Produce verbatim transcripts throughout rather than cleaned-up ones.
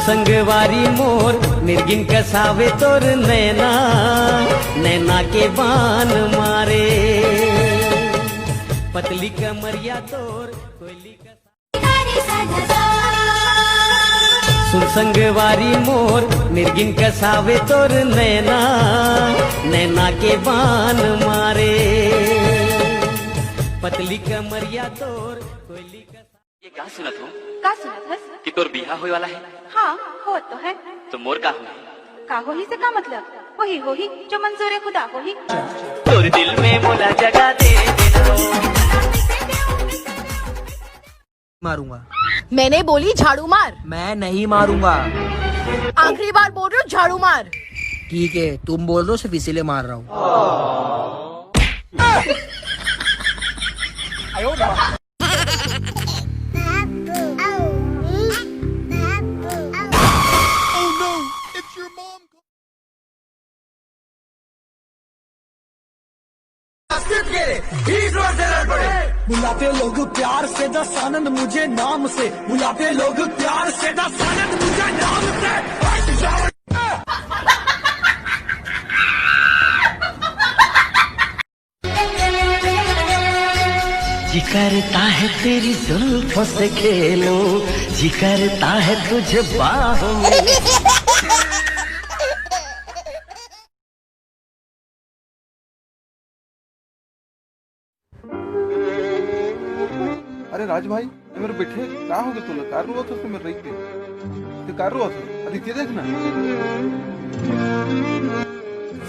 संगवारी मोर, मिर्गिन कस हावे तोर नैना, नैना के बान मारे। पतली कमरिया तोर कोयली कस। सुन संगवारी मोर, मिर्गिन कस हावे तोर नैना, नैना के बान मारे। पतली कमरिया तोर कोयली कस। ये का सुनत हो? का सुनत हस? कि तोर बिहा होए वाला है। हाँ, होत तो है। तो मोर का होही? का होही से का मतलब? वही होही जो मंजूर खुदा होही। तोर दिल में मोला जगह दे देना। मारूंगा। मैंने बोली झाड़ू मार। मैं नहीं मारूंगा। आखिरी बार बोल रही हूँ, झाड़ू मार। ठीक है, तुम बोल रहे हो, सिर्फ इसीलिए मार रहा हूँ। बुलाते लोग प्यार से दस आनंद मुझे नाम से, बुलाते लोग प्यार से दस आनंद मुझे नाम से। जी करता है तेरी जुल्फों से खेलूं, जी करता है तुझे बाहों में। अरे राज भाई, ए मेरे बेटे, का हो गया तोला? कार रोवत हस मेरे रही के? ते कार रोवत हस? अरे इति देख ना।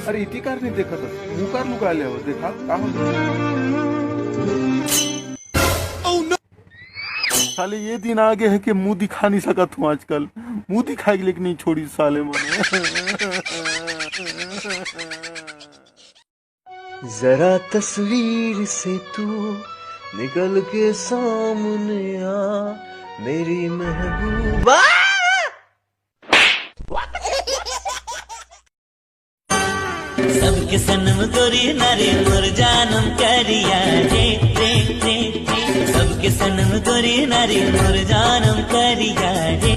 अरे इति कार नहीं देखत हस, मुंह कार लुका ले हो, देखा का हो गया? साले ये दिन आ गए हैं कि मुंह दिखा नहीं सकत हूँ आजकल। मुंह दिखाए के लिए नहीं छोड़ी साले मने। जरा तस्वीर से तू निकल के सामने आ, मेरी महबूबा। सबके सनम गोरी नारी मोर जानम करिया रे, रे, रे, रे। सबके सनम गोरी नारी मोर जानम करिया रे।